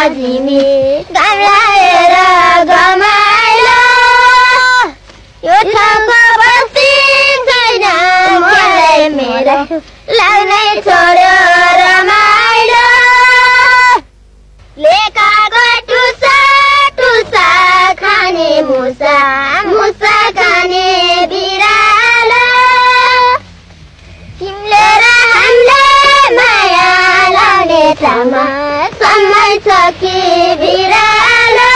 जिमी गाएर गमाइलो यो ठाउँको बस्ती छैन मलाई मेरो लाग्नै छोड्यो रमाइलो लेकाको टुसा टुसा खाने मुसा मुसा खाने बिरालो तिमीले र हामीले माया लाउने ठाउँमा समय छ कि बिरालो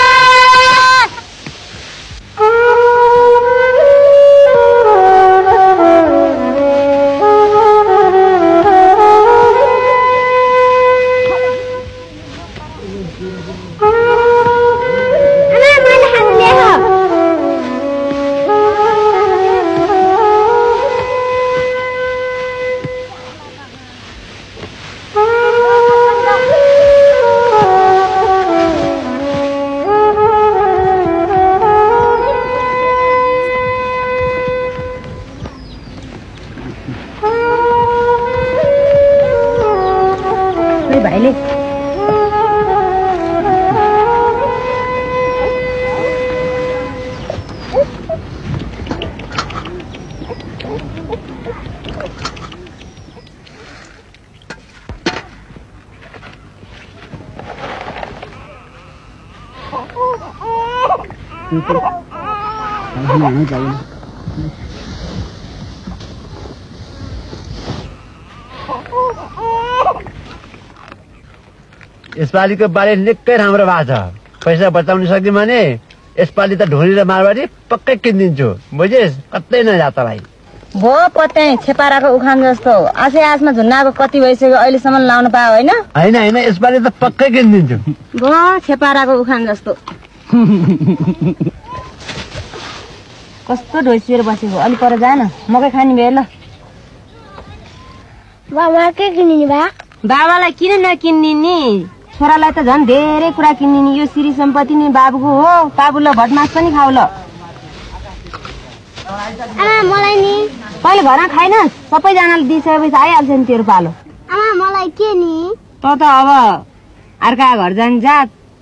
यसपालिको बाली निकै राम्रो भएको छ पैसा बचाउन सक्यो भने यसपालि त ढोली र मारवाडी पक्कै किनिदिन्छु बुझेस् कतै नजा तलाई भो पत्याइ छेपाराको उखान जस्तो आसे आसमा झुन्नाको कति भइसक्यो अहिलेसम्म लाउन पायो होइन होइन यसपालि त पक्कै किनिदिन्छु भो छेपाराको उखान जस्तो कस्तो ढोइसिएर बसेको अलि पर जा न मकै खाने भयो ल बाबा के किनिने बा बाबालाई किन नकिन्ने नि छोरालाई त झन् धेरै कुरा किन्ने नि यो श्री सम्पत्ति नि बाबुको हो बाबुलाई भटमास पनि खाऊ ल आमा मलाई नि पहिले घरमा खाइन सबैजनाले दिइसकेपछि आइहाल्छ नि तेरो पालो आमा मलाई के नि त अब अर्का घर जान जा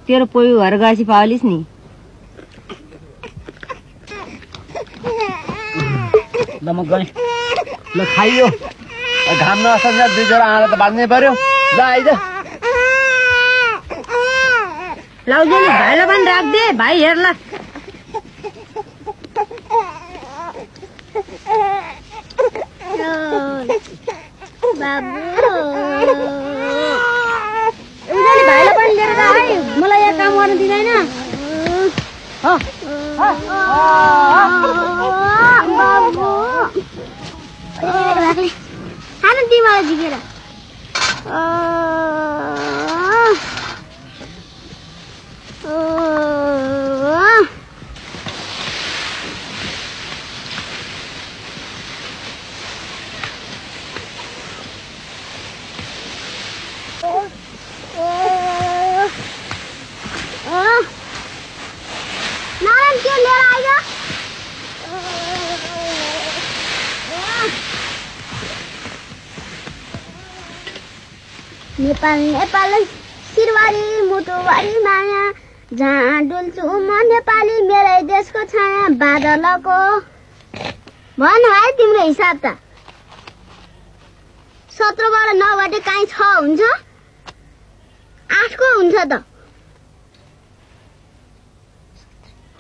तेरो पोइ घर गएपछि पाउलिस् नि ल म गएँ ल खाइयो घाम नसक्छ दुई जोडा आँला त बाँध्नै पर्यो ल आइज लाउजेली भाइलाई पनि राख्दे भाइ हेर्ला भाइलाई पनि लिएर है मलाई यहाँ काम गर्न दिँदैन खानु तिमीलाई झिकेर नारायण के लिएर आइज नेपाल नेपाल शिरवारी मुटुवारी माया जहाँ डुल्छु म नेपाली मेरै देशको छाया बादलको भन है तिम्रो हिसाब त 17 बाट 9 बाट काहीँ 6 हुन्छ 8 को हुन्छ त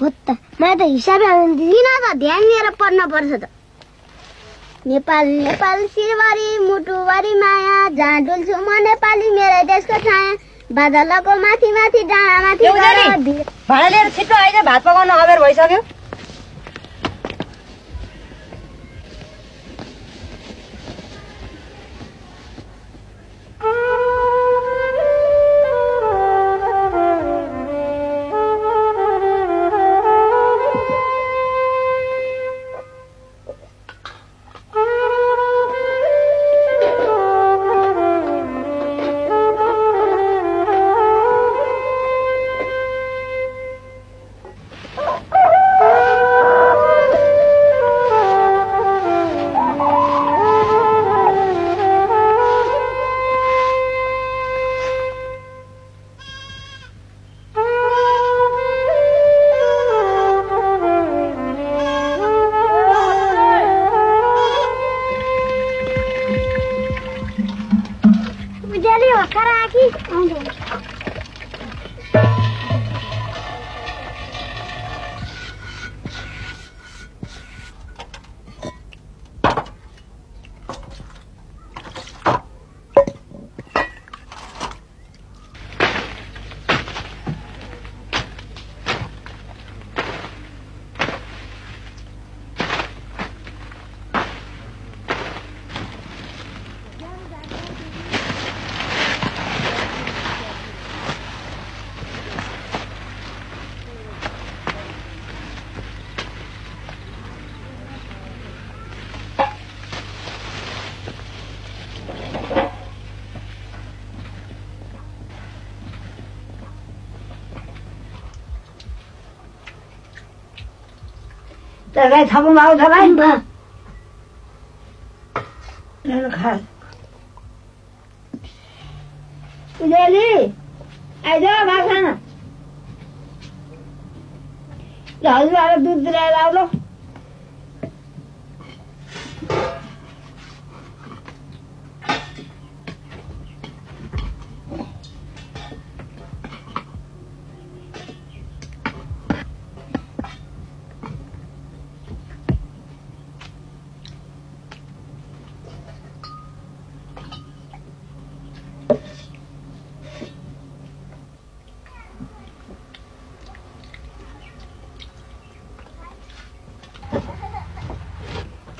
हो त म त हिसाब दिदिन त ध्यान दिएर पढ्न पर्छ त नेपाल नेपाल शिरवारी मुटुवारी माया जहाँ डुल्छु म नेपाली मेरै देशको छाया बादलको माथि माथि डाँडा माथि भाडा लिएर छिटो आइज भात पकाउन अबेर भइसक्यो तरकारी थप्नु भएको छ भाइ खा उजेली आइज भात खान हजुर आएर दुध दिएर आउलो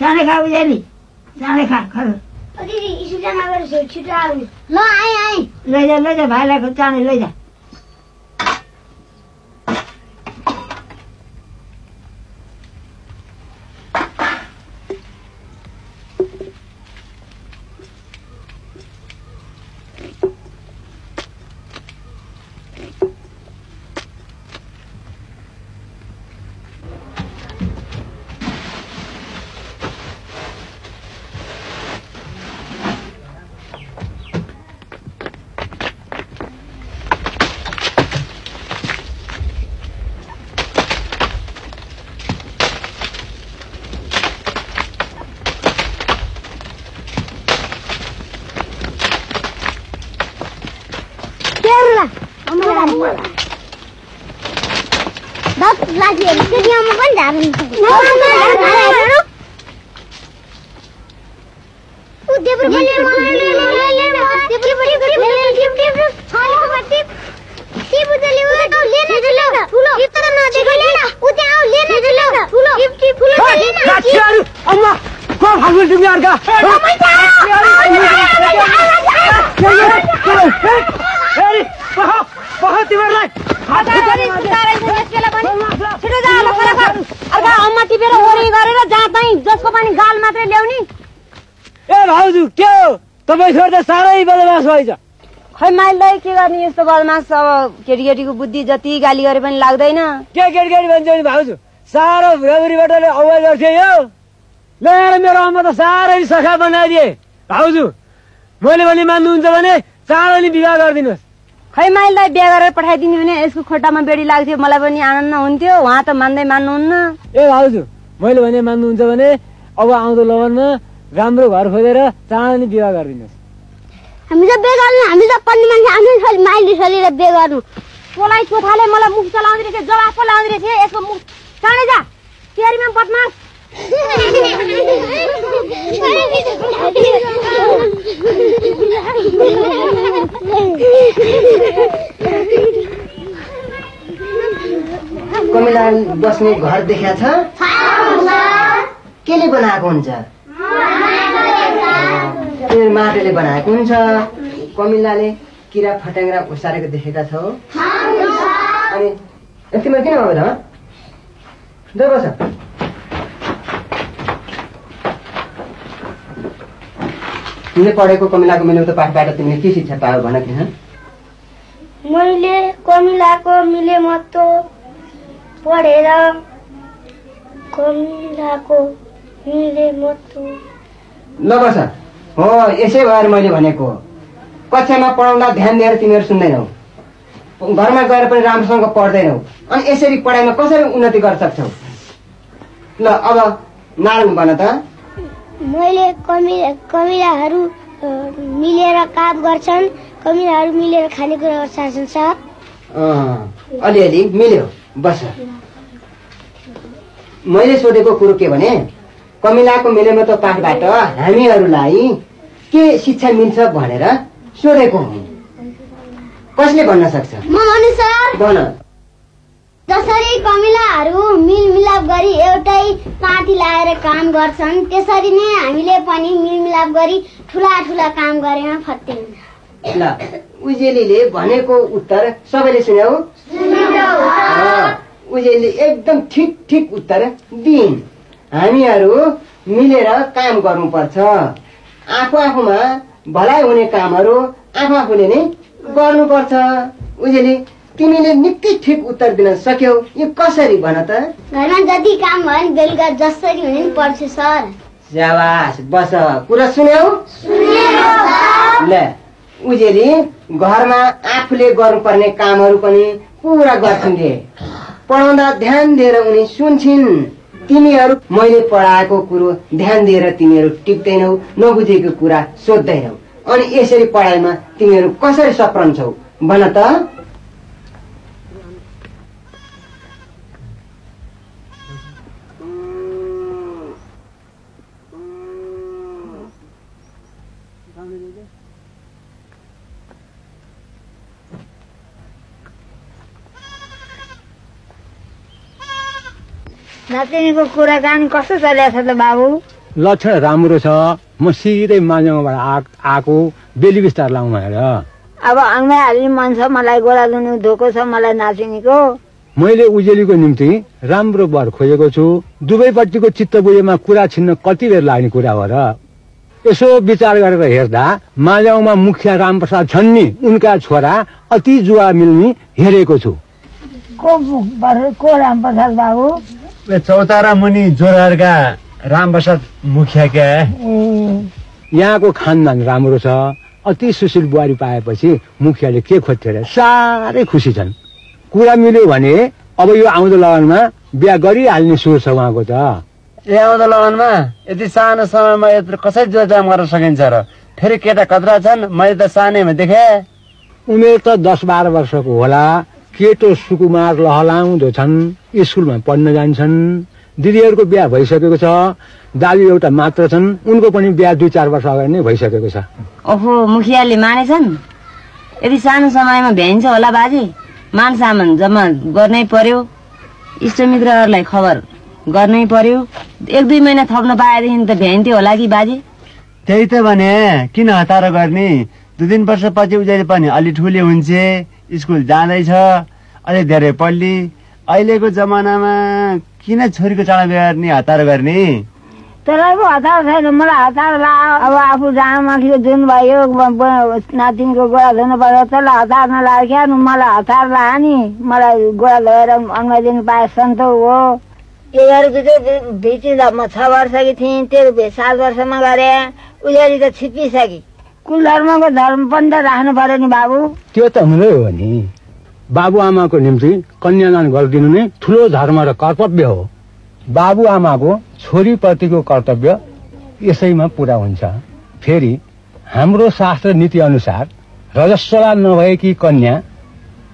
चाँडै खा उजेली चाँडै खा दिदी स्कुल नगएर छिटो आउनु ल आएँ लैजा भाइलाई चाँडै लैजा जसको पनि गाल मात्रै ल्याउने ए भाउजू के हो तपाईँ छोरी त साह्रै बदमास भएछ खै माइललाई के गर्ने यस्तो बदमास अब केटीकेटीको बुद्धि जति गाली गरे पनि लाग्दैन के केटी भन्छ नि भाउजू साह्रो भुराबुरीबाट आवाज गर्थ्यो यो ल्याएर मेरो आमा त साह्रै सखा बनाइदिए भाउजू मैले भने मान्नुहुन्छ भने चाँडै नि विवाह गरिदिनुहोस् खै माइललाई बिहा गरेर पठाइदिनु भने यसको खोटामा बेडी लाग्थ्यो मलाई पनि आनन्द हुन्थ्यो उहाँ त मान्दै मान्नुहुन्न ए भाउजू मैले भने मान्नुहुन्छ भने अब आउँदो लगनमा राम्रो घर खोजेर चाँडै नि विवाह गरिदिनुहोस् हामी त बे गर्नु हामी त पढ्ने मान्छे आफ्नो छोरी माइली छोरीले बे गर्नु पोलाई चोथाले मलाई मुख चलाउँदै रहेछ जवाफ पो लाउँदै रहेछ यसको मुख चाँडै जा केरीमा बदमास कमिला बस्ने घर देखा छ केले बनाएको हुन्छ माटोले बनाएको हुन्छ कमिलाले किरा फट्याङ्ग्रा उसारेको देखेका छौ अनि यतिमा किन आउँदैन बस तिमीले पढेको कमिलाको मिलेको पाठबाट तिमीले के शिक्षा पायो भन किन मैले कमिलाको मिले महत्व पढेर कमिलाको मिले महत्व ल बस हो यसै भएर मैले भनेको कक्षामा पढाउँदा ध्यान दिएर तिमीहरू सुन्दैनौ घरमा गएर पनि राम्रोसँग पढ्दैनौ अनि यसरी पढाइमा कसरी उन्नति गर्न सक्छौ ल अब नारायण भन त मैले कमिलाहरू मिलेर काम गर्छन् कमिलाहरू मिलेर खानेकुरा गर्छन् सर अलिअलि मिल्यो बस मैले सोधेको कुरो के भने कमिलाको मिलेमा त पाठबाट हामीहरूलाई के शिक्षा मिल्छ भनेर सोधेको हुँ कसले भन्न सक्छ म भन्नु सर भन जसरी कमिलाहरू मिलमिलाप गरी एउटै पार्टी लाएर काम गर्छन् त्यसरी नै हामीले पनि मिलमिलाप गरी ठुला ठुला काम गरेमा फत्ते हुन्छ ल उजेलीले भनेको उत्तर सबैले सुन्यौ उजेलीले एकदम ठिक ठिक उत्तर दिइन् हामीहरू मिलेर काम गर्नुपर्छ आफू आफूमा भलाइ हुने कामहरू आफू आफूले नै गर्नुपर्छ उजेली तिमीले निकै ठिक उत्तर दिन सक्यौ। यो कसरी भन त? घरमा जति काम भयो नि बेलुका जसरी हुने नि पढ्छु सर। स्याबास, बस कुरा सुन्यौ? ल उजेली घरमा आफूले गर्नुपर्ने कामहरू पनि पुरा गर्छन् रे। पढाउँदा ध्यान दिएर उनी सुन्छन्। तिमीहरू मैले पढाएको कुरो ध्यान दिएर तिमीहरू टिप्दैनौ, नबुझेको कुरा सोध्दैनौ, अनि यसरी पढाइमा तिमीहरू कसरी सप्रन्छौ भन त? नातिनीको कुराकानी कस्तो चलिरहेछ त बाबु? लक्षण राम्रो छ। म सिधै माझाबाट आएको बेली बिस्तार लाउँ भनेर। अब आङमै हाल्ने मन छ मलाई, गोरा लुनु धोको छ मलाई नातिनीको। मैले उजेलीको निम्ति राम्रो वर खोजेको छु। दुवैपट्टिको चित्त बुझेमा कुरा छिन्न कति बेर लाग्ने कुरा हो र? यसो विचार गरेर हेर्दा माझाउमा मुखिया रामप्रसाद छन् नि, उनका छोरा अति जुवा मिल्ने हेरेको छु। को रामप्रसाद बाबु? चौतारा मुनि जोरहाटका रामप्रसाद मुखिया क्या? यहाँको खानदान राम्रो छ। अति सुशील बुहारी पाएपछि मुखियाले के खोज्थे र साह्रै खुसी छन्। कुरा मिल्यो भने अब यो आउँदो लगनमा बिहा गरिहाल्ने सोच छ उहाँको त। ए आउँदो लगनमा यति सानो समयमा यत्रो कसरी जोरजाम गर्न सकिन्छ र? फेरि केटा कत्रा छन्, मैले त सानैमा देखे। उमेर त 10-12 वर्षको होला। केटो सुकुमार लहलाउँदो छन्, स्कुलमा पढ्न जान्छन्। दिदीहरूको बिहा भइसकेको छ। दाजु एउटा मात्र छन्, उनको पनि बिहा 2-4 वर्ष अगाडि नै भइसकेको छ। ओहो, मुखियाले मानेछन्? यदि सानो समयमा भ्याइन्छ होला बाजे? मान सामान जम्मा गर्नै पर्यो, इष्टमित्रहरूलाई खबर गर्नै पर्यो। 1-2 महिना थप्न पाएदेखि त भ्याइन्थ्यो होला कि बाजे? त्यही त भने, किन हतार गर्ने? 2-3 वर्षपछि उजेली पनि अलि ठुली हुन्छ, स्कुल जाँदैछ, अलि धेरै पढ्ली। अहिलेको जमानामा किन छोरीको चाँडो गर्ने, हतार गर्ने? त्यसलाई हतार छैन, मलाई हतार लाग्यो। अब आफू जामाथि जुन भयो नातिनीको गोडा धुनु पर्यो, त्यसलाई हतार नलाग्यो क्या? मलाई हतार लाग्यो नि। मलाई गोडा धोएर अन्मा दिनु पाए सन्त हो। म 6 वर्षकी थिएँ, तेरो भे 7 वर्षमा गरे। उजेली त छिप्पिसके। कुल धर्मको धर्म पनि त राख्नु पर्यो नि बाबु। त्यो त हुँदै हो नि। बाबुआमाको निम्ति कन्यादान गरिदिनु नै ठुलो धर्म र कर्तव्य हो। बाबुआमाको छोरीप्रतिको कर्तव्य यसैमा पुरा हुन्छ। फेरि हाम्रो शास्त्र नीति अनुसार रजस्वला नभएकी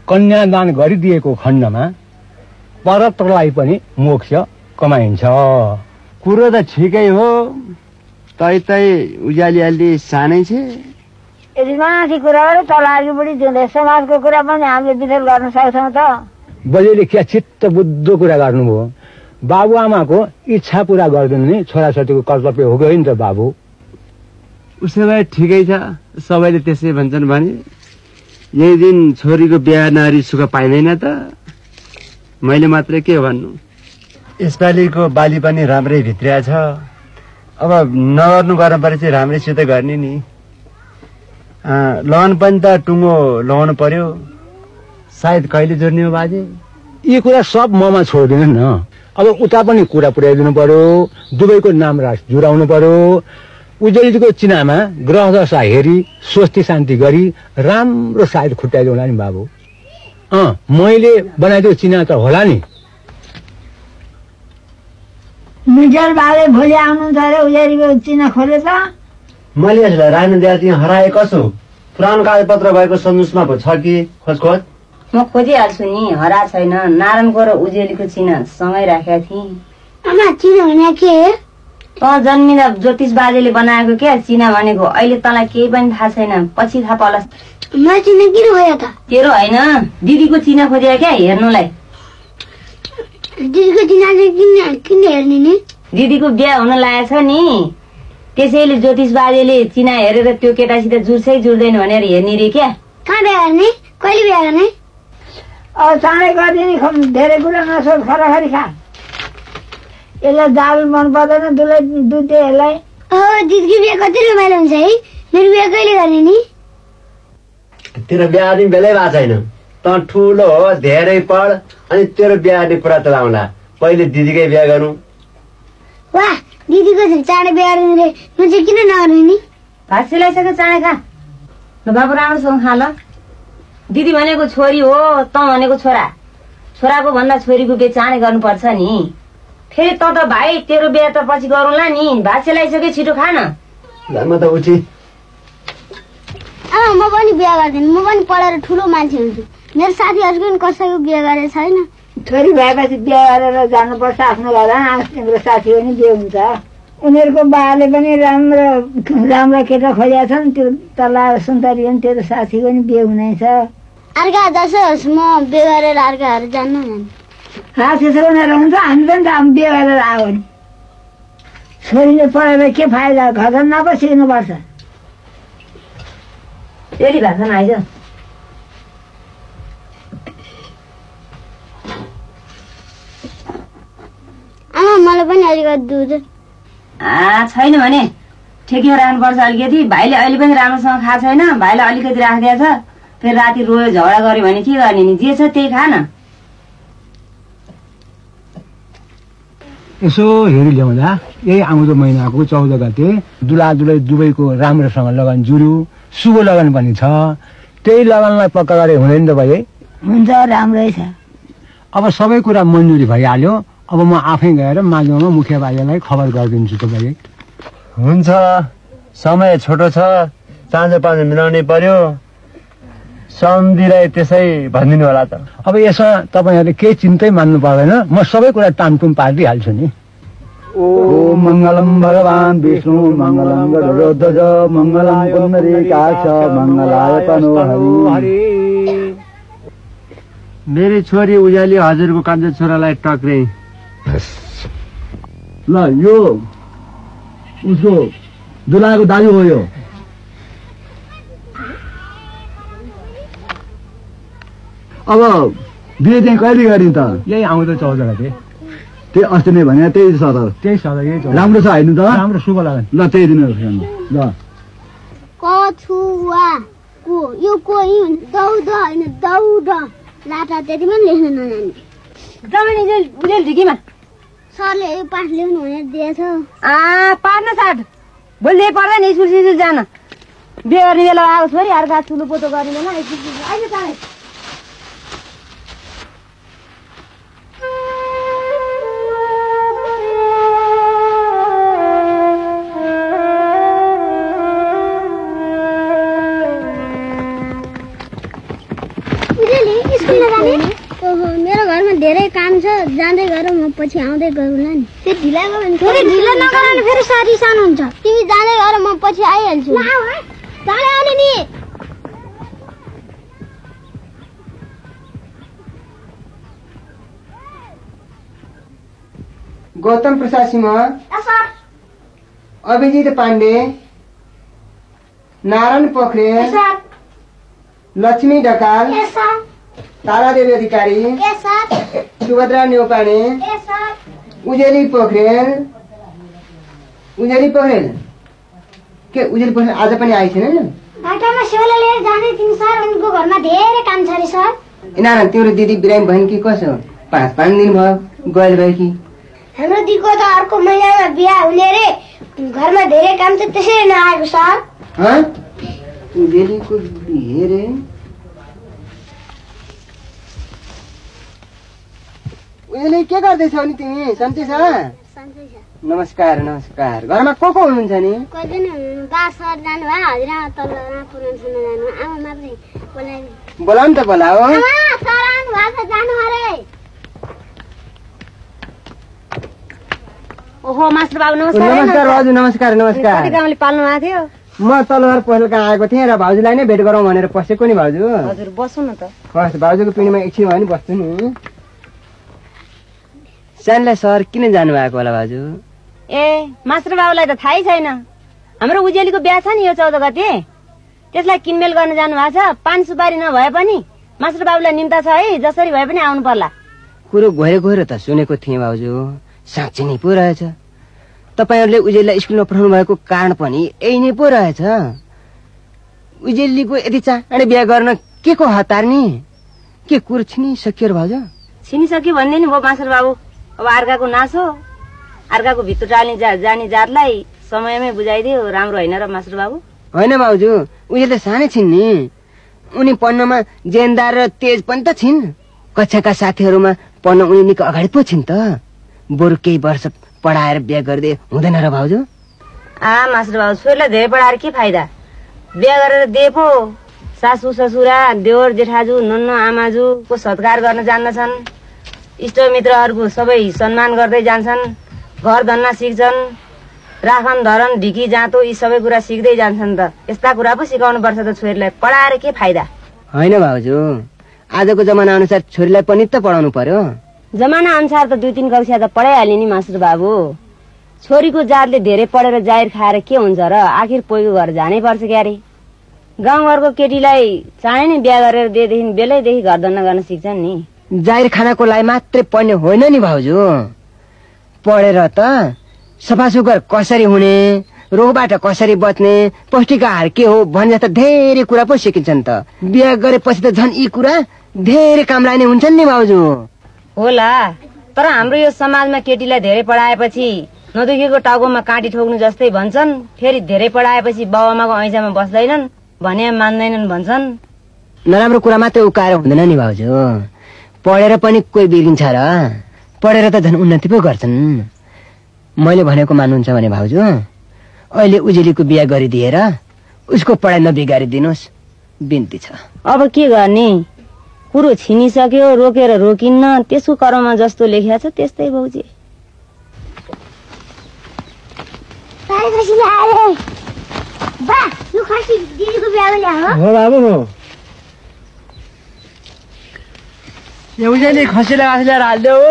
कन्यादान गरिदिएको खण्डमा परत्रलाई पनि मोक्ष कमाइन्छ। कुरो त ठिकै हो, तै उज्याली अलि सानै छ। यदि माथि कुरा गरे तल अगाडिबढी दिँदै समाजको कुरा पनि हामीले विचार गर्न सक्छौँ त। बजेले क्या चित्त बुद्ध कुरा गर्नुभयो। बाबुआमाको इच्छा पूरा गरिदिनु नै छोराछोरीको कर्तव्य हो गयो नि त बाबु। उसो भए ठिकै छ, सबैले त्यसै भन्छन् भने यही दिन छोरीको बिहा नगरी सुख पाइँदैन त? मैले मात्रै के भन्नु? यसपालिको बाली पनि राम्रै भित्रिया छ। अब नगर्नु गर्न परे चाहिँ राम्रैसित गर्ने नि। लगन पनि त टुङ्गो लगाउनु पर्यो, सायद कहिले जोड्ने हो बाजे? यी कुरा सब ममा छोडिदिनु न। अब उता पनि कुरा पुर्याइदिनु पर्यो, दुवैको नाम जुराउनु पर्यो। उजेलीको चिनामा ग्रह दशा हेरी स्वस्ति शान्ति गरी राम्रो सायद खुट्टाइदिउँला नि बाबु। मैले बनाइदिएको चिना त होला नि। मिटर बाले भोलि आउनुहुन्छ अरे उजेलीको चिना खोले त? मैले यसलाई राख्नु दिएर त्यहाँ हराए कसो? पुरानो कागजपत्र भएको सन्जुसमा पो छ कि? खोज म खोजिहाल्छु नि, हरा छैन। नारायणको र उजेलीको चिना सँगै राखेका थिएँ। आमा चिना भने के? जन्मिँदा ज्योतिष बाजेले बनाएको क्या चिना भनेको। अहिले तँलाई केही पनि थाहा छैन, पछि थाहा पाउला। म चिना किन भयो त? तेरो होइन, दिदीको चिना खोजेर क्या हेर्नुलाई। दिदीको चिना चाहिँ किन हेर्ने नि? दिदीको बिहा हुन लागेको छ नि, त्यसैले ज्योतिष बाजेले चिना हेरेर त्यो केटासित जुर्छै जुर्दैन भनेर हेर्ने रे क्या। कहाँ बिहा गर्ने? कहिले बिहा गर्ने? चाँडै गरिदिने, धेरै कुरा नसोच, खराखरी खा। यसलाई दाल मन पर्दैन, दुध यसलाई। दिदीको बिहा कति रमाइलो हुन्छ है? मेरो बिहा कहिले गर्ने नि? तेरो बिहा दिन बेलै भएको छैन। त ठुलो हो, धेरै पढ, अनि तेरो बिहा कुरा चलाउँला। पहिले दिदीकै बिहा गरौँ। वाह, दिदीको चाँडै बिहा गर्नु रे। म चाहिँ किन नगर्नु नि? भात सिलाइसक्यो, चाँडै खा। ल बाबु राम्रोसँग खा ल। दिदी भनेको छोरी हो, त भनेको छोरा। छोराको भन्दा छोरीको बिहे चाँडै गर्नुपर्छ नि। फेरि त भाइ तेरो बिहा त पछि गरौँला नि। भात सिलाइसक्यो, छिटो खा न। म त उठी। आमा म पनि बिहा गर्दिनँ। म पनि पढेर ठुलो मान्छे हुन्छु। मेरो साथीहरूको पनि कसैको बिहा गरेको छैन। छोरी भएपछि बिहा गरेर जानुपर्छ आफ्नो घरमा। तिम्रो साथी पनि बिहे हुन्छ। उनीहरूको बाले पनि राम्रो केटा खोजेका छन्। त्यो तल्ला सुन्तरी पनि तेरो साथी पनि बिहे हुनेछ। अर्का जसो होस्, म बिहे गरेर अर्काहरू जान्नु त्यसो उनीहरू हुन्छ। हामी पनि त बिहे गरेर आयो नि। छोरीले पढेर के फाइदा? घर नपो सिक्नुपर्छ। फेरि भाषण आइज। आमा मलाई पनि अलिकति दुध। छैन भने ठेकीमा राख्नुपर्छ अलिकति। भाइले अहिले पनि राम्रोसँग खाएको छैन। भाइलाई अलिकति राखिदिएको छ। फेरि राति रोयो झगडा गर्यो भने के गर्ने नि? जे छ त्यही खा न। यसो हेरी ल्याउँदा यही आउँदो महिनाको 14 गते दुला दुलै दुवैको राम्रोसँग लगन जुर्यो। शुभ लगन पनि छ। त्यही लगनलाई पक्का गरे हुँदैन त भाइ? हुन्छ, राम्रै छ। अब सबै कुरा मन्जुरी भइहाल्यो। अब म आफै गएर माझौमा मुखिया बाजेलाई खबर गरिदिन्छु त भाइ। हुन्छ, समय छोटो छ, चाँजो पाँजो मिलाउनै पर्यो। सम्धिलाई त्यसै भनिदिनु होला त। अब यसमा तपाईँहरूले केही चिन्तै मान्नु पर्दैन। म सबै कुरा टामटुम पारिदिइहाल्छु नि। ओम मङ्गलम भगवान् विष्णु मङ्गलम गरुडध्वज मङ्गलम पुण्डरीकाक्ष मङ्गलाय तनो हरि। मेरी छोरी उज्याली हजुरको कान्छो छोरालाई टक्रे। ल यो उसको दुलाको दाजु हो। यो अब बिहे चाहिँ कहिले गरिन् त? यही आउँदो 14 गते। त्यही अस्ति नै भने त्यही छ त। त्यही छ त, यही राम्रो छ होइन त? राम्रो शुभ लगन। ल त्यही दिन ल। कछुवा को यो कोही दौड होइन दौड। लाटा त्यति पनि लेख्न नजाने। जमानी उजेल ढिकीमा सरले यो पाठ लेख्नु भनेर दिएछ। पार्न साट भोलि पर्दैन। स्कुल सिस्कुल जान बिहे गर्ने बेला आएको छोरी अर्का ठुलो पोतो गर्ने बेला अहिले चाँडै। मेरो घरमा धेरै काम छ। जाँदै गरौँ, म पछि आउँदै गरौँला नि। त्यो ढिला गयो भने फेरि ढिला नगराउनु, फेरि साथी सानो हुन्छ। तिमी जाँदै गर, म पछि आइहाल्छु। चाँडै आउने नि। गौतम प्रसाद सिंह, अभिजित पाण्डे, नारायण पोखरेल, लक्ष्मी ढकाल, तारादेवी अधिकारी, सुभद्रा न्यौपाने, उजेली पोखरेल। के उजेली पोखरेल आज पनि आइ छैन? बाटामा सेवाला लिएर जाँदै थिइन् सर। उनको घरमा धेरै काम छ अरे सर। नारायण, तिम्रो दिदी बिरामी भइन् कि कसो? 5 दिन भयो गएर भयो कि? हाम्रो दिदीको त अर्को महिनामा बिहा हुने रे। घरमा धेरै काम छ, त्यसैले नआएको सर। उजेलीको बिहे रे? उजेली के गर्दैछौ नि तिमी? सन्चै छ? नमस्कार नमस्कार। घरमा को हुनुहुन्छ नि? कोही पनि हुनुहुन्न। बा सर जानुभयो, हजुरआमा तल्लो पुरानो सुन्न जानु। आमा मात्रै बोलाइदिनु। बोलाउनु त बोलाओ। आमा सर आउनु भएको छ, जानु अरे। ओहो मास्टर बाबु नमस्कार। नमस्कार हजुर, नमस्कार नमस्कार। कति कामले पाल्नु भएको थियो? म तलवार पहल कहाँ आएको थिएँ र भाउजूलाई नै भेट गरौँ भनेर पसेको नि भाउजू। हजुर बस्नु न त। हस्, भाउजूको पिँढीमा एकछिन भयो नि बस्छु नि। सानलाई सर किन जानुभएको होला भाउजू? मास्टर बाबुलाई त थाहै छैन। हाम्रो उजेलीको बिहा छ नि यो 14 गते। त्यसलाई किनमेल गर्न जानु भएको छ। पान सुपारी नभए पनि मास्टर बाबुलाई निम्ता छ है। जसरी भए पनि आउनु पर्ला। कुरो गएर त सुनेको थिएँ भाउजू। साँच्चै नै पो रहेछ। तपाईहरुले उजेलीलाई स्कुलमा पठाउनु भएको कारण पनि यही नै पो रहेछ। उजेलीको यति चाँडै बिहा गर्न के को हतार नि? के कुरो छिनिसक्यो भाउज? छिनिसक्यो भन्दै नि हो मास्टर बाबु। अब अर्काको नासो, अर्काको भित्र जाने जातलाई समयमै बुझाइदियो राम्रो होइन र मास्टर बाबु? होइन भाउजू, उयो त सानै छिन् नि। उनी पढ्नमा जेनदार र तेज पनि त छिन्। कक्षाका साथीहरूमा पढ्न उनी निकै अगाडि पो छिन् त। बरु केही वर्ष पढाएर बिहा गरिदिए हुँदैन र भाउजू? मास्टर बाबु, छोरीलाई धेरै पढाएर के फाइदा? बिहा गरेर दिए पो सासू ससुरा देवर जेठाजु नन्न आमाजुको सत्कार गर्न जान्दछन्, इष्टमित्रहरूको सबै सम्मान गर्दै जान्छन्, घर धन्न सिक्छन्, राखन धरन ढिकी जाँतो यी सबै कुरा सिक्दै जान्छन् त। यस्ता कुरा पो सिकाउनु पर्छ त छोरीलाई, पढाएर के फाइदा? होइन भाउजू, आजको जमाना अनुसार छोरीलाई पनि त पढाउनु पर्यो। जमाना अनुसार त 2-3 कक्षा त पढाइहाल्यो नि मास्टर बाबु। छोरीको जातले धेरै पढेर जाहिर खाएर के हुन्छ र? आखिर पोइको घर जानै पर्छ क्यारे। गाउँघरको केटीलाई चाँडै नै बिहा गरेर दिएदेखि बेलैदेखि घर धन्दा गर्न सिक्छन् नि। जाहिर खानाको लागि मात्रै पढ्ने होइन नि भाउजू। पढेर त सफासुग्घर कसरी हुने, रोगबाट कसरी बच्ने, पौष्टिक आहार के हो भन्ने जस्ता धेरै कुरा पो सिकिन्छन् त। बिहा गरेपछि त झन् यी कुरा धेरै काम लाग्ने हुन्छन् नि भाउजू। होला, तर हाम्रो यो समाजमा केटीलाई धेरै पढाएपछि नदुखेको टाउकोमा काँटी ठोक्नु जस्तै भन्छन्। फेरि धेरै पढाएपछि बाबुआमाको ऐँचामा बस्दैनन् भने मान्दैनन् भन्छन्। नराम्रो कुरा मात्रै उकाएर हुँदैन नि भाउजू। पढेर पनि कोही बिग्रिन्छ र? पढेर त झन् उन्नति पो गर्छन्। मैले भनेको मान्नुहुन्छ भने भाउजू, अहिले उजेलीको बिहा गरिदिएर उसको पढाइ नबिगारिदिनुहोस्, बिन्ती छ। अब के गर्ने? कुरो छिनिसक्यो, रोकेर रोकिन्न, त्यसको कर्ममा जस्तो लेखिया छ त्यस्तै भाउजी। हो बाबु हो। यो उजेली खसीलाई आफै ल्याएर हालिदेऊ।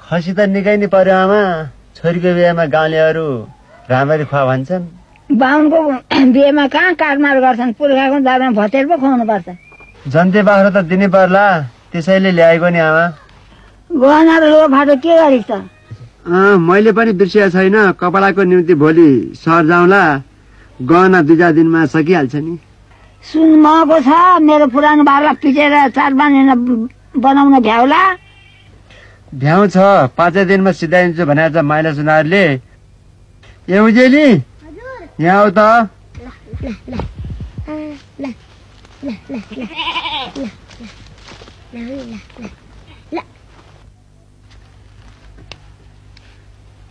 खसी त निकै नै पर्यो आमा। छोरीको बिहेमा गाउँलेहरू राम्ररी खुवा भन्छन्। बाहुनको बिहेमा कहाँ काटमार गर्छन्, पुर्खाको दादामा भतेर पो खुवाउनु पर्छ। जन्ते बाख्रो त दिनै पर्ला, त्यसैले ल्याएको नि आमा। गहना र लुगा फाटो के गरेको छ? मैले पनि बिर्सिया छैन। कपडाको निम्ति भोलि सहर जाउँला। गहना 2-4 दिनमा सकिहाल्छ नि। सुन मको छ, मेरो पुरानो बारलाई पिटेर 4 बानेर बनाउन भ्याउला। भ्याउ छ, 5 दिनमा सिधाइदिन्छु भनेर छ माइला सुनारले। ए उजेली, यहाँ आऊ त।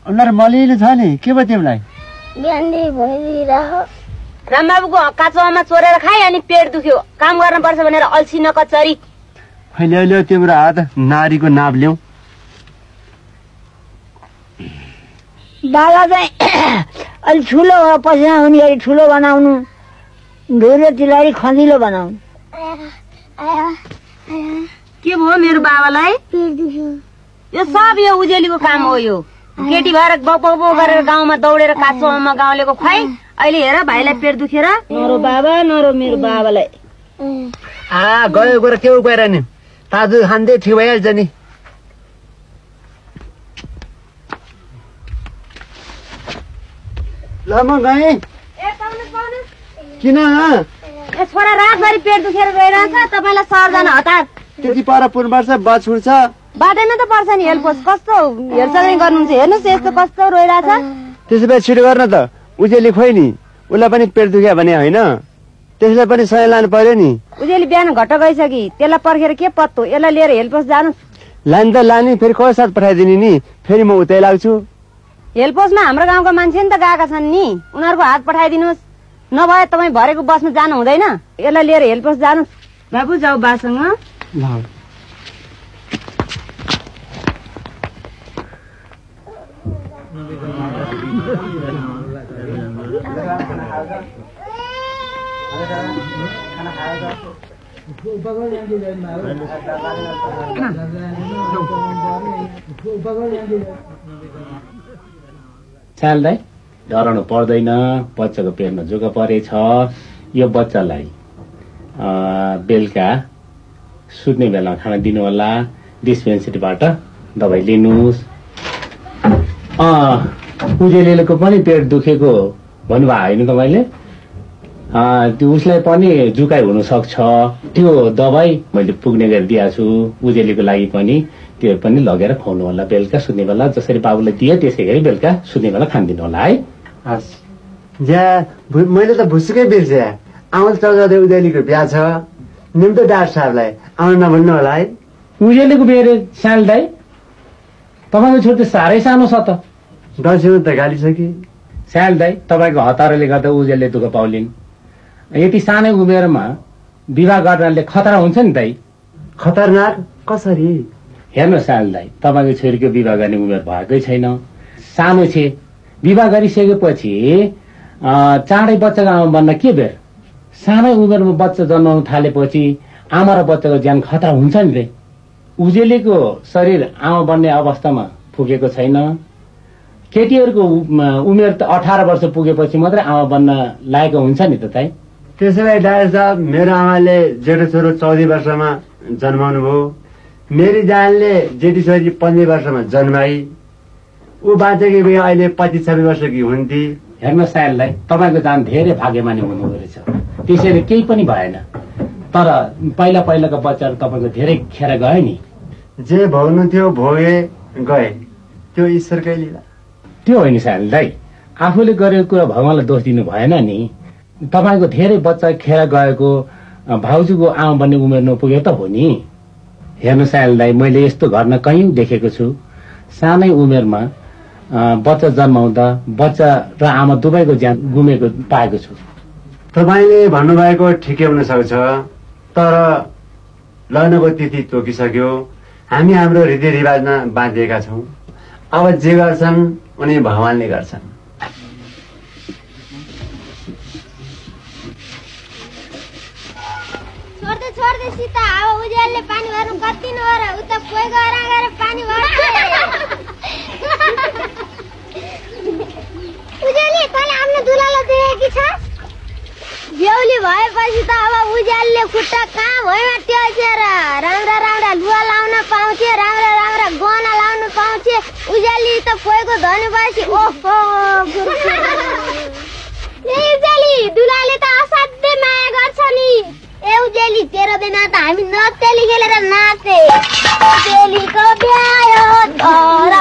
अनुहार मलिलो छ नि, के भयो तिमीलाई? रामबाबुको काँचो आमा चोरेर खाए अनि पेट दुख्यो। काम गर्न पर्छ भनेर अल्छी नकचरी। ल्याउ तिम्रो हात नारीको नाप ल्याउ। दादा चाहिँ अलि ठुलो पसिना हुने गरी ठुलो बनाउनु, ढुलो तिलहरी खँदिलो बनाउनु। के भयो मेरो बाबालाई? यो सब यो उजेलीको काम हो। यो केटी भएर बौ गरेर गाउँमा दौडेर काँचो आमा गाउँलेको खुवाई, अहिले हेर भाइलाई पेट दुखेर नरो बाबा नरो मेरो बाबालाई। गयो गएर के गएर नि ताजु खाँदै ठिक भइहाल्छ नि। ल म गएँ। किन? छोरा रातभरि पेट दुखेर गइरहेछ, तपाईँलाई सहर जान हतार। त्यति पर पुर्नुपर्छ, बस छुट्छ। बाटैमा त पर्छ नि हेल्पोस। कस्तो हेरचाह गर्नुहुन्छ, हेर्नुहोस् यस्तो कस्तो रोइरहेछ। त्यसो भए छिटो गर्न त। उजेली खोइ नि, उसलाई पनि पेट दुख्यो भने होइन, त्यसलाई पनि सय लानु पर्यो नि। उजेली बिहान घट्ट गइसकि, त्यसलाई पर्खेर के पत्तो। यसलाई लिएर हेल्पोस जानु। लाने त लाने, फेरि कसै साथ पठाइदिने नि, फेरि म उतै लाग्छु। हेल्पोसमा हाम्रो गाउँका मान्छे नि त गएका छन् नि, उनीहरूको हात पठाइदिनुहोस्। नभए तपाईँ भरेको बसमा जानु हुँदैन। यसलाई लिएर हेल्पोस जानु। बाबु जाऊ बासँग। चाल दाइ, डराउनु पर्दैन। बच्चाको पेटमा जोगा परेछ। यो बच्चालाई बेलुका सुत्ने बेलामा खाना दिनु होला। डिस्पेन्सरीबाट दबाई लिनुहोस्। उजेलीको पनि पेट दुखेको भन्नुभयो होइन तपाईँले? त्यो उसलाई पनि जुकाइ हुन सक्छ, त्यो दबाई मैले पुग्ने गरी दिएको छु। उजेलीको लागि पनि त्यो पनि लगेर खुवाउनु होला। बेलुका सुत्ने बेला जसरी बाबुलाई दिए त्यसै गरी बेलुका सुत्ने बेला खानिदिनु होला है। हस् ज्या, मैले त भुसुकै बिर्से। आउँछ चौधरी उजेलीको बिहा छ, निम्तो डाक्टर साहबलाई आउनु नभन्नु होला है। उजेलीको बिहे रे साल दाई? तपाईँको छोरी त साह्रै सानो छ त। दसैँमा त गालिसके। साल दाई, तपाईँको हतारले गर्दा उजेलले दुःख पाउलिन्। यति सानै उमेरमा विवाह गर्नाले खतरा हुन्छ नि दाई। खतरनाक कसरी? हेर्नु साल दाई, तपाईँको छोरीको विवाह गर्ने उमेर भएकै छैन, सानो छे। विवाह गरिसकेपछि चाँडै बच्चाको आमा बन्न के बेर? सानै उमेरमा बच्चा जन्माउनु थालेपछि आमा र बच्चाको ज्यान खतरा हुन्छ नि रे। उजेलीको शरीर आमा बन्ने अवस्थामा पुगेको छैन। केटीहरूको उमेर त 18 वर्ष पुगेपछि मात्रै आमा बन्न लागेको हुन्छ नि त दाइ। त्यसो भए डाक्टर साहब, मेरो आमाले जेठो छोरो 14 वर्षमा जन्माउनु भयो। मेरी जानले जेठी छोरी 15 वर्षमा जन्माई। ऊ बाँचेकी भए अहिले 25-26 वर्षकी हुन्थे। हेर्नु सायललाई, तपाईँको जान धेरै भाग्यमानी हुनुहुँदो रहेछ। त्यसैले केही पनि भएन। तर पहिला पहिलाको बच्चाहरू तपाईँको धेरै खेर गयो नि। जे भोग्नु थियो भोगे गए, त्यो ईश्वरकै लीला। त्यो होइन सायल दाइ, आफूले गरेको कुरा भगवानलाई दोष दिनु भएन नि। तपाईँको धेरै बच्चा खेर गएको, भाउजूको आमा बन्ने उमेर नपुगेको त हो नि। हेर्नु सायल दाइ, मैले यस्तो घटना कहीँ देखेको छु। सानै उमेरमा बच्चा जन्माउँदा बच्चा र आमा दुवैको ज्यान गुमेको पाएको छु। तपाईँले भन्नुभएको ठिकै हुन सक्छ, तर लग्नको तिथि तोकिसक्यो। हामी हाम्रो रीतिरिवाजमा बाँधिएका छौँ। अब जे गर्छन् उनी भगवानले गर्छन्। छोड्दै सीता, अब उज्यालले पानी भर्नु कति नभएर उता कोही गएर पानी भर्छ। उज्याली, तैँले आफ्नो दुलालाई देखेकी छस्? बेहुली भएपछि त अब उज्यालले खुट्टा कहाँ भएमा टेकेर राम्रा राम्रा लुगा लाउन पाउँथे, राम्रा राम्रा गहना लाउन पाउँथे। उज्याली त कोहीको धनी भएपछि ओहो उज्याली, दुलाले त असाध्यै माया गर्छ नि। ए उज्याली, तेरो बिना त हामी नत्तेली खेलेर नाचे। उज्यालीको ब्यायो तर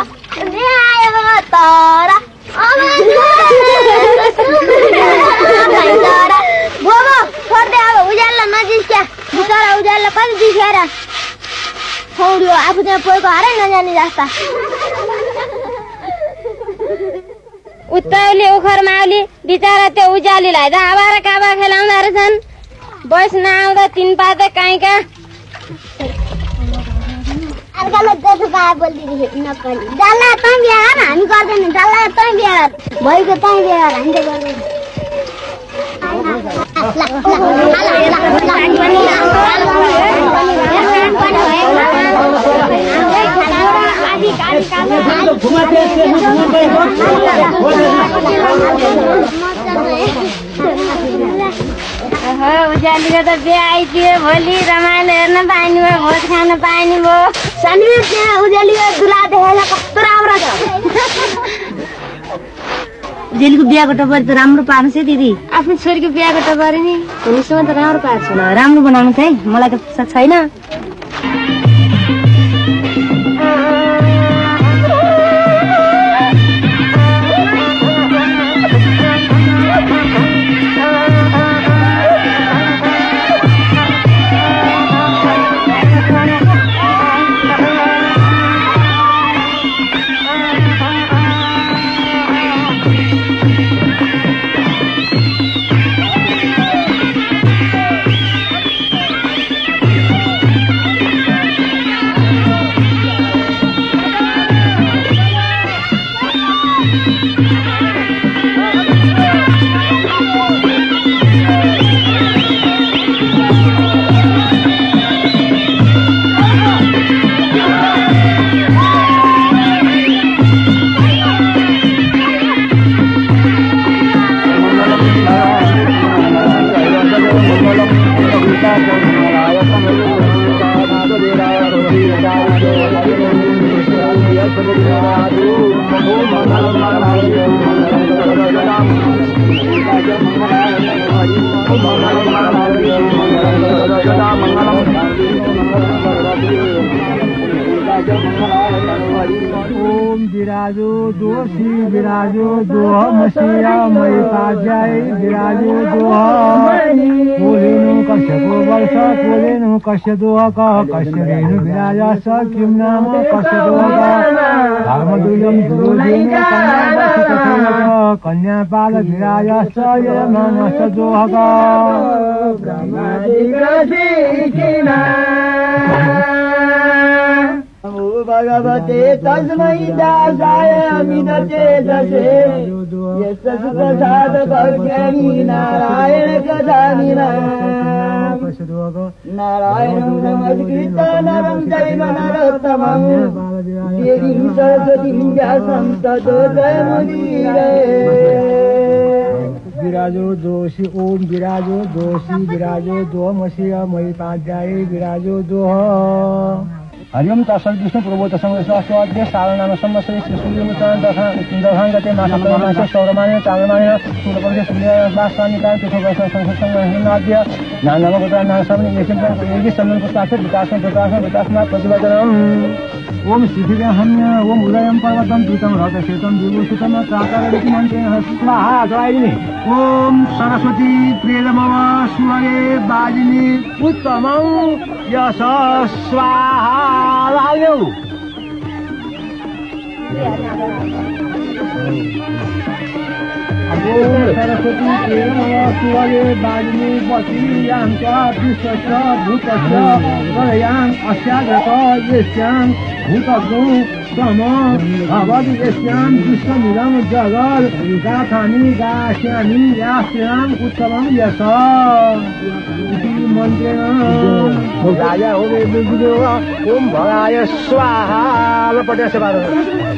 छोड्दै अब उज्याललाई नजिस्क्या। बिचरा उज्याललाई कति दिखेर छोड्यो, आफू त्यहाँ पोएको हारै नजाने जस्ता। उत्ताउली उखर माउली बिचरा त्यो उज्यालीलाई त आबारा काबा खेलाउँदो रहेछन्। बस नआउँदा 3 पाते काहीँका। अर्कालाई त्यसो कहाँ बोलिदिनु नपर्ने। डल्ला तँ बिहा गर, हामी गर्दैन। डल्ला तँ बिहा गर, भइको तँ बिहा गर, हामी त गर्दैन। उज्यालीको त बिहा आइदियो, भोलि रमाइलो हेर्न पाइने भयो, भोज खान पाइने भयो। सानो त्यहाँ उज्यालीको दुला देखेर कस्तो राम्रो छ। उज्यालीको बिहाको टपरी त राम्रो पार्नु छ दिदी। आफ्नो छोरीको बिहाको टपरी नि हुनेसम्म त राम्रो पार्छु। राम्रो बनाउनु छ है, मलाई त छैन। बिराजो दोषी बिराजो दोह मसिया मै पाज्याय बिराजो दोह पोलेनु कस्यको वर्ष पोलेनु कस्य दोह कस्य रेणु विराजा स किम नाम कस्य दोह धर्म दुर्गम दुर्गेन कन्या पाल विराजा स मनस दोह भगवते तस्मै दासाय अमिनते दशे यस्य सुप्रसाद भक्त्यानि नारायण कथामिना नारायणं नमस्कृत्य नरं चैव नरोत्तमं देवीं सरस्वतीं व्यासं ततो जयमुदीरये विराजो दोषी ओम विराजो दोषी विराजो दोमसी मयि पाध्याय विराजो दोह हरिओम तत्सत् विष्णु प्रबोध संस्वास्थ्य सारनाम संवत्सरे श्री सूर्यमुचान दशांगते मास सौरमाने चांद्रमाने सूर्यपक्षे सूर्यवासनिकाल तीर्थवर्ष संसंगनाद्य नानामगोत्रा नासमनि येकि सन्नं पुष्टास्य विकासं प्रतिवचनम् ओम शिथिरहम्य ओम उदयं पर्वतं पीतं रथशेतं विभूषितं चाकाररिति मन्त्रेण स्वाहा जयिनि ओम सरस्वती प्रेरमव सुवरे बाजिनि उत्तमं यश स्वाहा लायो सरस्वती प्रेरमव सुवरे बाजिनि वसीयां च विश्वस्य भूतस्य प्रलयां अस्यागत येष्यां भूतगो सम भवति यस्यां विश्वमिदं जगत् गाथानि गास्यामि यास्यां उत्तमं यश इति मन्त्रेण भोगाय होमे विद्यो ओम भगाय स्वाहा लपट्यासे बारो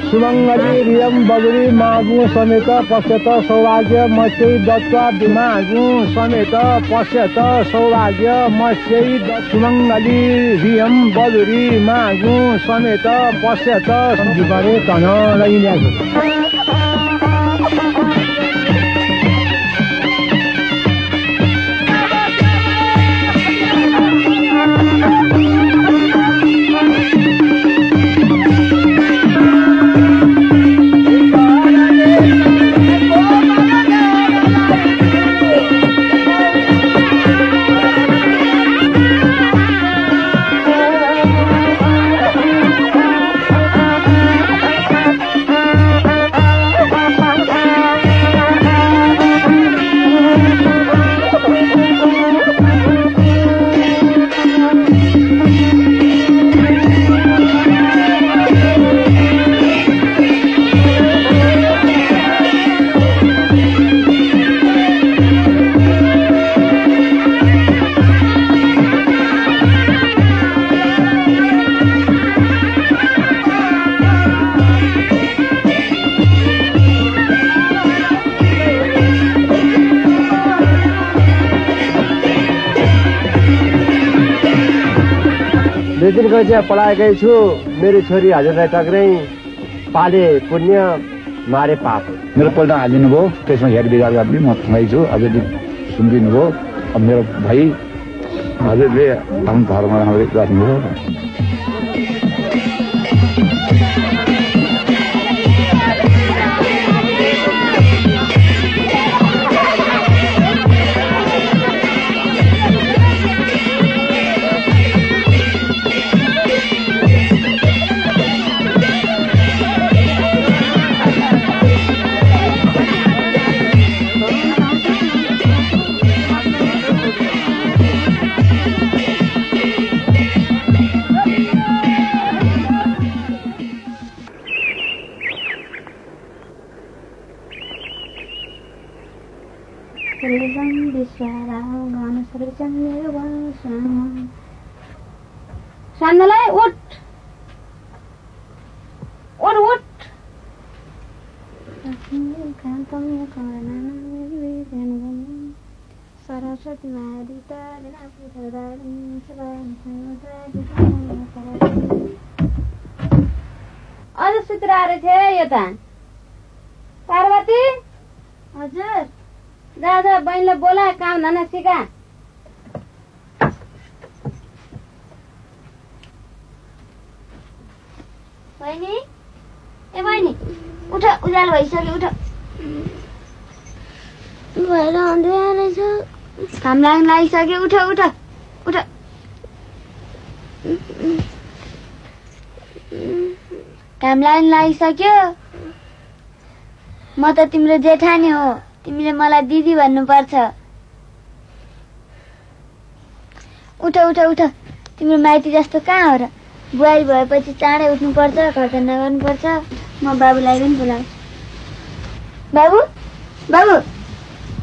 सुमंगली रियम बगरी मागु समेत पश्यत सौभाग्य मत्स्यै दत्त्वा मागु समेत पश्यत सौभाग्य मत्स्यै सुमंगली रियम बगरी मागु समेत पश्यत संजीवरे तन लैल्यागु दिनको चाहिँ पढाएकै छु मेरो छोरी हजुरलाई टक्रै पाले पुण्य मारे पाप मेरो पल्ट हालिदिनु भयो त्यसमा हेर बिगार गर्ने म छु हजुरले सुनिदिनु भयो अब मेरो भाइ हजुरले आफ्नो धर्ममा राख्नुभयो सान्नलाई उठ उठ उठ सरस्वती अझ सुतिरहेको थिए यता पार्वती हजुर जा बहिनीलाई बोला काम धन्दा सिका बहिनी ए बहिनी उठ उज्यालो भइसक्यो उठ भएर अन्धेरा रहेछ घाम लाग्न लागिसक्यो उठ उठ उठ घाम लाग्न लागिसक्यो म त तिम्रो जेठानी हो तिमीले मलाई दिदी भन्नुपर्छ उठ उठ उठ तिम्रो माइती जस्तो कहाँ हो र बुहारी भएपछि चाँडै उठ्नुपर्छ खर्चना गर्नुपर्छ म बाबुलाई पनि बोलाउँछु बाबु बाबु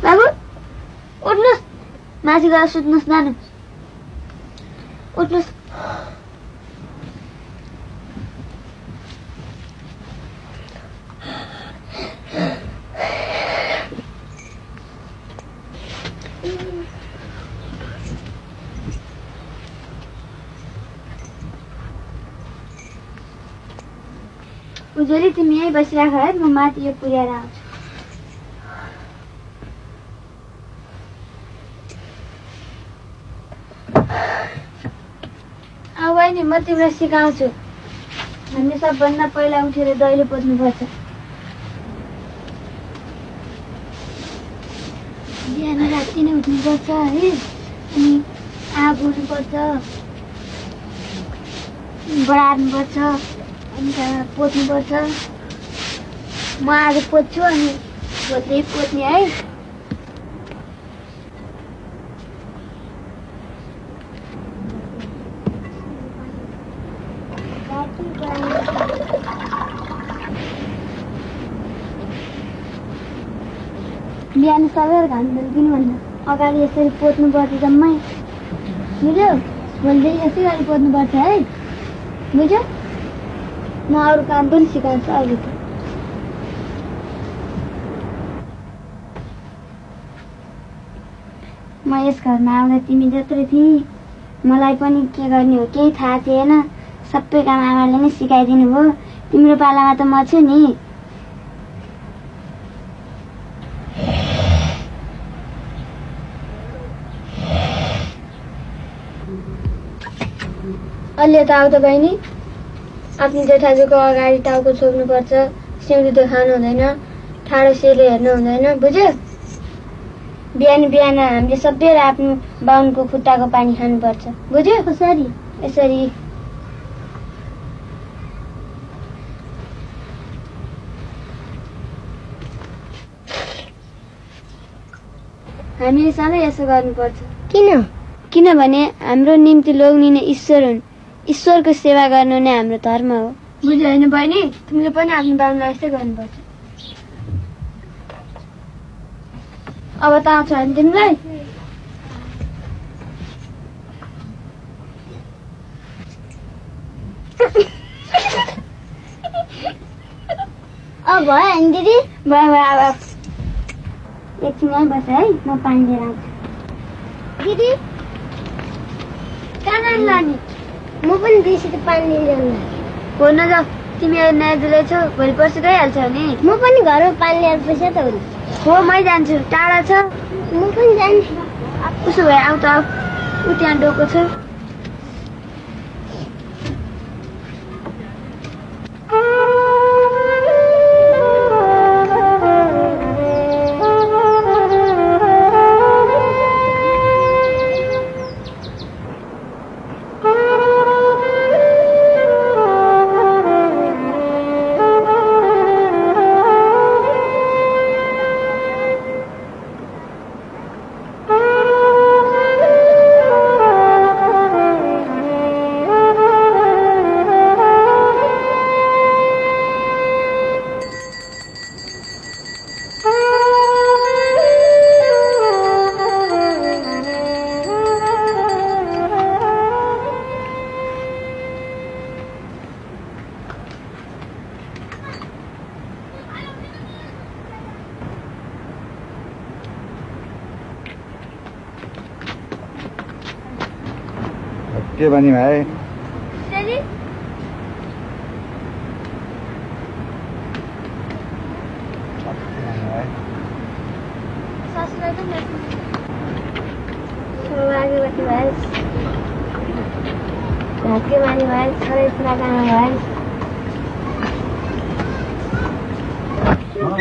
बाबु उठ्नुहोस् माथि गएर सुत्नुहोस् नानु उठ्नुहोस् उजुरी तिमी यहीँ बसिराख है म माथि यो पुर्याएर आउँछु अब बहिनी म तिमीलाई सिकाउँछु हामीले सबभन्दा पहिला उठेर दैलो पोत्नुपर्छ बिहान राति नै उठ्नुपर्छ है अनि आगो हुनुपर्छ बढार्नुपर्छ अनि त्यहाँ पोत्नुपर्छ म आज पोत्छु अनि पोत्दै पोत्ने है बिहान सबैहरू घाम ढल्किनुभन्दा अगाडि यसरी पोत्नुपर्छ जम्मै बुझ्यौ भोलिदेखि यसै गरी पोत्नुपर्छ है बुझ्यौ म अरू काम पनि सिकाउँछु अहिले त म यस घरमा आउँदा तिमी जत्रै थिए मलाई पनि के गर्ने हो केही थाहा थिएन सबै काम आमाले नै सिकाइदिनु भयो तिम्रो पालामा त म छु नि अहिले त आऊ त बहिनी आफ्नो जेठाजुको अगाडि टाउको छोप्नुपर्छ सिउँदो देखाउनु हुँदैन ठाडो सेले हेर्नु हुँदैन बुझ्यो बिहान बिहान हामीले सबैले आफ्नो बाहुनको खुट्टाको पानी खानुपर्छ बुझ्यो कसरी यसरी हामीले सधैँ यसो गर्नुपर्छ किनभने हाम्रो निम्ति लोग्ने ईश्वर हुन् ईश्वरको सेवा गर्नु नै हाम्रो धर्म हो बुझ्यो होइन बहिनी तिमीले पनि आफ्नो बाबुलाई यस्तै गर्नुपर्छ अब त आउँछ होइन तिमीलाई अब भयो होइन दिदी भयो भयो अब एकछिन यहीँ बस है म पानी लिएर आउँछु दिदी कहाँ लाने म पनि बेसी पानी लिएर जान्छु हो न जाऊ तिमी नयाँ जुलाई छौ भोलि पर्सि गइहाल्छौ नि म पनि घरमा पानी लिएर पैसा त हुनु हो मै जान्छु टाढा छ म पनि जान्छु उसो भए आऊ त आऊ ऊ त्यहाँ डोको छ के बनी भाइ सौभाग्यवती भएस् भाग्यमानी भएस् सबै कुरा काम भएस् दिदी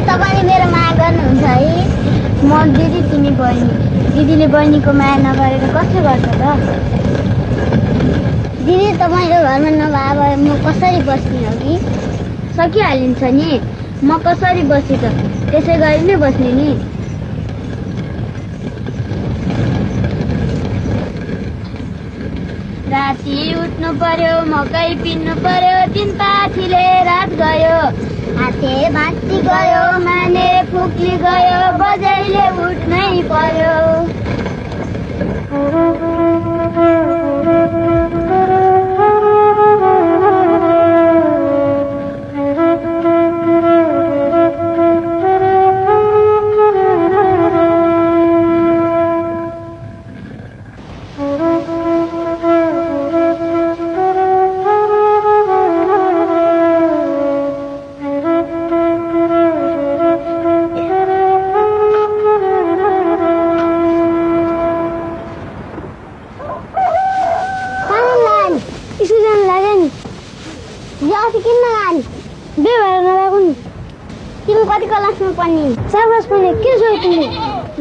तपाईँले मेरो माया गर्नुहुन्छ है? म दिदी तिमी बहिनी। दिदीले बहिनीको माया नगरेर कसले गर्छ त? दिदी तपाईँको घरमा नभए भए म कसरी बस्ने हो कि? सकिहालिन्छ नि, म कसरी बसेँ त? त्यसै गरी नै बस्ने नि। राति उठ्नु पर्यो, मकै पिन्नु पर्यो, दिन पाठीले रात गयो, हाते भाँच्ची गयो, माने फुक्ली गयो, बजैले उठ्नै पर्यो।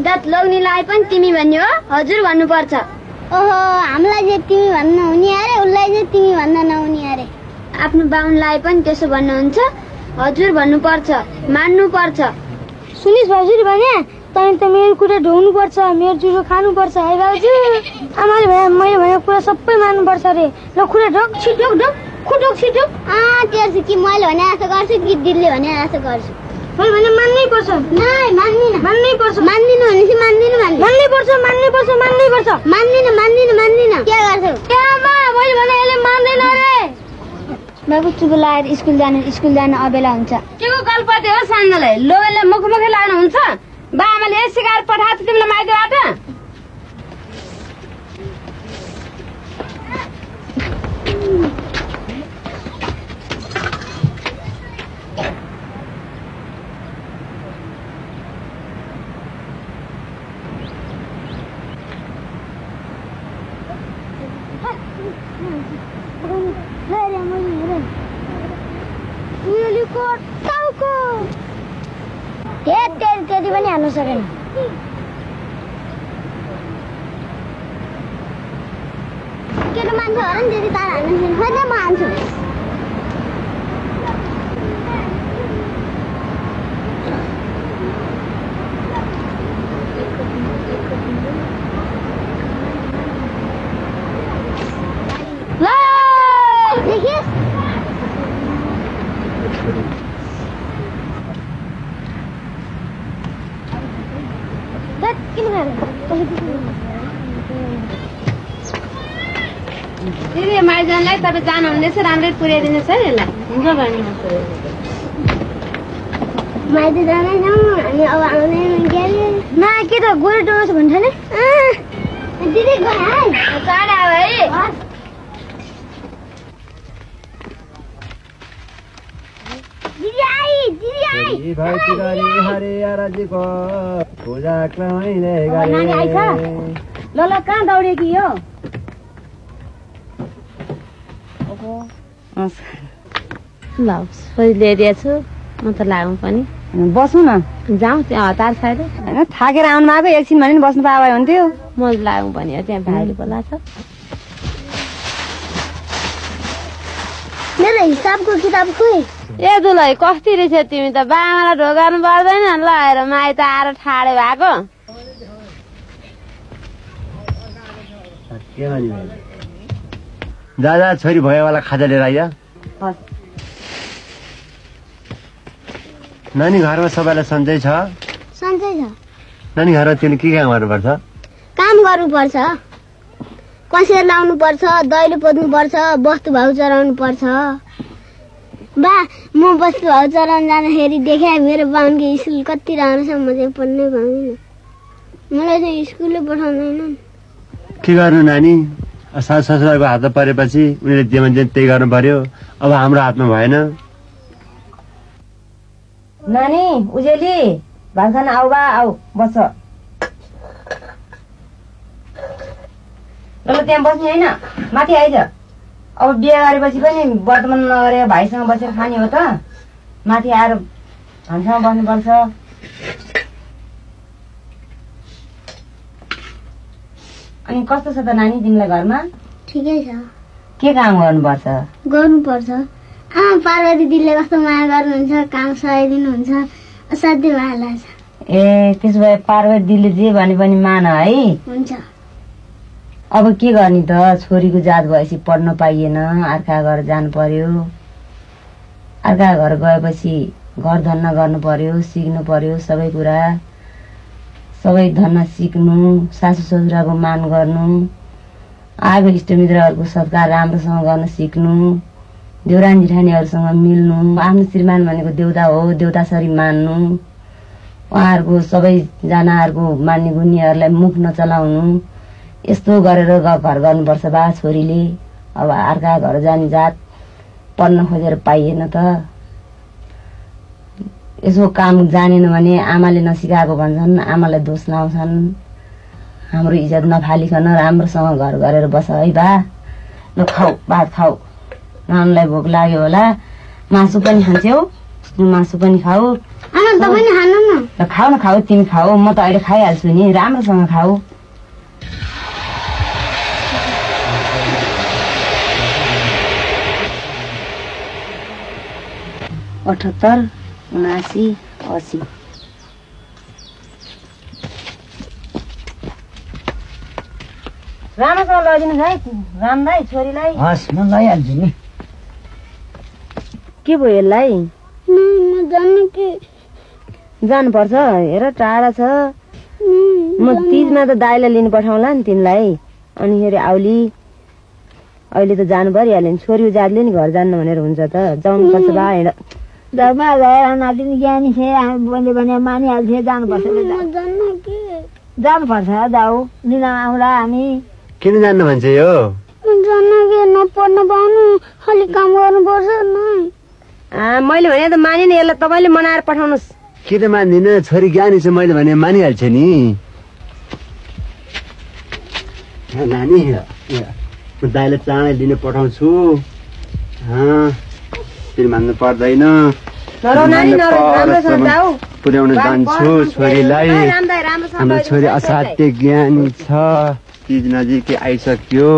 दात लग्नेलाई पनि तिमी भन्ने हो? हजुर भन्नुपर्छ। ओहो, हामीलाई चाहिँ तिमी भन्न हुने अरे, उसलाई चाहिँ तिमी भन्न नहुने अरे। आफ्नो बाहुनलाई पनि त्यसो भन्नुहुन्छ? हजुर भन्नुपर्छ, मान्नुपर्छ। सुनिस् भाउजूले भने तैँले त मेरो कुरा ढोग्नुपर्छ, मेरो जुरो खानुपर्छ है भाउजू। आमाले भने मैले भनेको कुरा सबै मान्नुपर्छ अरे। ल कुरा ढोक, छिटो ढोक, खुटोक छिटो। तेर्छु कि मैले भने जस्तो गर्छु कि दिदीले भने जस्तो गर्छु? मैले भने मान्नै पर्छ। नाइ मान्दिन। मान्नै पर्छ। मान्दिन भनेपछि मान्दिन भन्ने। मान्नै पर्छ, मान्नै पर्छ, मान्नै पर्छ। मान्दिन, मान्दिन, मान्दिन। के गर्छौ? के आमा, मैले भने यसले मान्दैन रे। बाबु चुप लाएर स्कुल जानु अबेला हुन्छ। के को गल्पते हो सानोलाई? लोगेले मुखमुखै लानु हुन्छ? बा आमाले यही सिकाएर पठाएको थियो तिमीलाई माइतीबाट? त्यति पनि हाल्नु सकेन। केटो मान्छे हो र नि त्यति तार हाल्नु सकेन। खोइ त म हाल्छु। दिदी माइजनलाई तपाईँ जानु हुँदैछ, राम्रै पुर्याइदिनुहोस् है यसलाई। हुन्छ बहिनी। माइती जाँदैनौँ हामी, अब आउँदैन के न के त गोरे डोस भन्छ नि। दिदी गयो है, चाँडै आऊ है। दिदी आई, दिदी आई। पूजा क्रमैले गरे। नानी आइछ? ल कहाँ दौडे कि यो? ल छोरी ल्याइदिएको छु, म त लागौँ पनि। बसौँ न, जाउँ त्यहाँ हतार छैन। होइन थाकेर आउनु आएको, एकछिन भने बस्नु पाए हुन्थ्यो। म लागौँ पनि, त्यहाँ भाइले बोलाएको छ। मेरो हिसाबको किताब खोइ। ए दुलै कति रहेछ तिमी त? बाबालाई ढोगार्नु पर्दैन ल, हेर माइत आएर ठाडे भएको। के भन्यो? दादा छोरी भएवाला खाजा लिएर आइया। नानी घरमा सबैलाई सन्चै छ? सन्चै छ। नानी घरमा तिमीले के काम गर्नुपर्छ? काम गर्नुपर्छ, कसेर लाउनु पर्छ, दैलो पोत्नु पर्छ, वस्तु भाउ चढाउनु पर्छ। बा म वस्तु भाउ चढाउनु जाँदाखेरि देखाए मेरो बाहुनको स्कुल कति राम्रो छ, म चाहिँ पढ्नै पाउँदिनँ। मलाई चाहिँ स्कुलले पठाउँदैन। के गर्नु नानी? सासु ससुराको हातमा परेपछि उनीहरूले जे भन्छ त्यही गर्नु पर्यो। अब हाम्रो हातमा भएन। नानी उजेली भात खान आऊ बा आऊ बस ल त्यहाँ बस्ने होइन माथि आइज। अब बिहे गरेपछि पनि वर्तमान नगरेर भाइसँग बसेर खाने हो त माथि आएर हामीसँग बस्नुपर्छ। अनि कस्तो छ त नानी तिमीलाई घरमा? ठिकै छ। के काम गर्नुपर्छ? गर्नुपर्छ। आमा पार्वती दिदीले कस्तो माया गर्नुहुन्छ, काम सघाइदिनुहुन्छ, असाध्यै माया लाग्छ। ए त्यसो भए पार्वती दिदीले जे भने पनि मान है। हुन्छ। अब के गर्ने त छोरीको जात भएपछि पढ्न पाइएन, अर्का घर जानु पर्यो। अर्का घर गएपछि घर धन्ना गर्नु पर्यो, सिक्नु पर्यो सबै कुरा। सबै धन्ना सिक्नु, सासु ससुराको मान गर्नु, आएको इष्टमित्रहरूको सत्कार राम्रोसँग गर्न सिक्नु, देउरानी जेठानीहरूसँग मिल्नु। आफ्नो श्रीमान भनेको देउता हो, देउतासरी मान्नु। उहाँहरूको सबैजनाहरूको मान्ने गुन्नेहरूलाई मुख नचलाउनु। यस्तो गरेर घर गर्नुपर्छ बा छोरीले। अब अर्का घर जाने जात पढ्न खोजेर पाइएन त। यसो काम जानेन भने आमाले नसिकाएको भन्छन्, आमालाई दोष लाउँछन्। हाम्रो इज्जत नफालिकन राम्रोसँग घर गरेर बस है बा। ल खाऊ भात खाऊ, नानीलाई भोक लाग्यो होला। मासु पनि खान्छौ? मासु पनि खाऊ। आमा तपाईले खानु न। ल खाऊ न खाऊ, तिमी खाऊ, म त अहिले खाइहाल्छु नि। राम्रोसँग खाऊ। 78, 79, 80। राम्रोसँग लगिदिनुहोस् है रामलाई छोरीलाई। हस् म लैहाल्छु नि। के भयो यसलाई? म जान्नु कि जानुपर्छ। हेर टाढा छ। म तिजमा त दाइलाई लिनु पठाउँला नि तिमीलाई। अनि फेरि आउली अहिले त जानु परिहाल्यो नि। छोरी जातले नि घर जान्न भनेर हुन्छ त, जानुपर्छ बा। हेर धर्म गएर नातिनी ज्ञानी छे मैले भने मानिहाल्थे। जानुपर्छ जानुपर्छ। जाऊ लिन आउँला हामी। किन जान्न भन्छ यो? जान्न कि नपढ्न पाउनु, खालि काम गर्नुपर्छ न। मैले भने त माने नि। यसलाई तपाईँले मनाएर पठाउनुहोस्। किन मान्दिनँ? छोरी ज्ञानी छ, मैले भने मानिहाल्छ नि। नानी म दाइलाई चाँडै लिन पठाउँछु। फेरि मान्नु पर्दैन। पुर्याउन जान्छु छोरीलाई। हाम्रो छोरी असाध्यै ज्ञानी छ। तिज नजिकै आइसक्यो,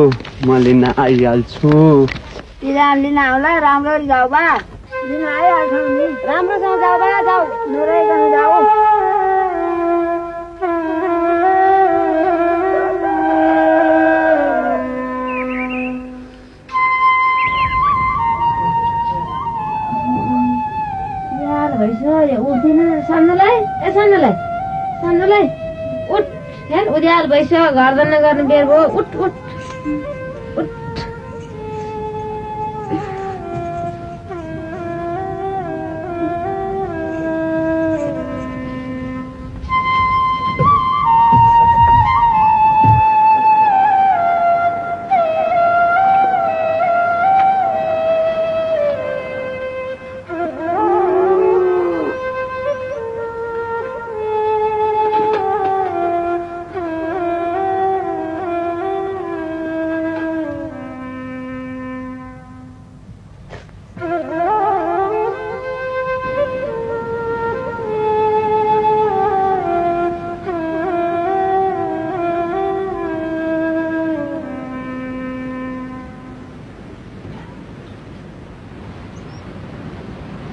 म लिन आइहाल्छु। लिन आउला। राम्ररी जाऊ बा। लिन आइहाल्छौ नि। राम्रोसँग जाऊ बा, जाऊ नराइकन जाऊ। उठ्दैन सान्नलाई। ए सान्नलाई उठ। हेर उज्यालो भइसक्यो, घर धन्ना गर्ने बेर भयो। उठ उठ उठ।